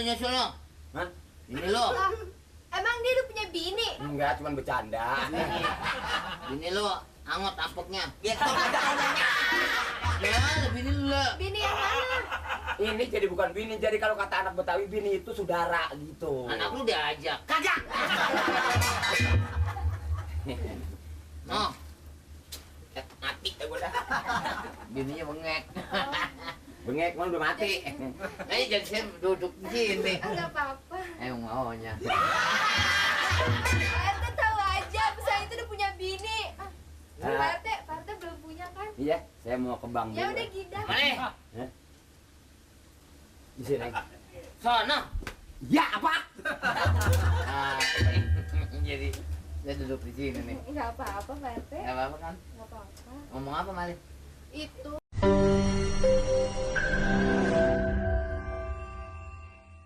bininya sono. Hah? Bini lo. Lah, emang dia udah punya bini? Enggak, cuma bercanda. Bini lo angot apoknya. Gitu aja ngomongnya. Ya, bini lo. Bini yang mana? Ini jadi bukan bini, jadi kalau kata anak Betawi bini itu saudara gitu. Anak lu diajak. Kagak. Oh. Mati ya gua dah. Bininya bengek. Bengek mana udah mati. Ayo jadi saya duduk di sini. Enggak apa-apa. Emang maunya. Pak RT tahu aja, saya itu udah punya bini. Pak RT belum punya kan? Iya, saya mau ke bank Ya dulu. udah gida. Mana? Di sini. Sono. Ya apa? Ah, jadi saya duduk di sini nih. Enggak apa-apa Pak RT. Enggak apa-apa kan? Enggak apa-apa. Ngomong apa, Mali? Itu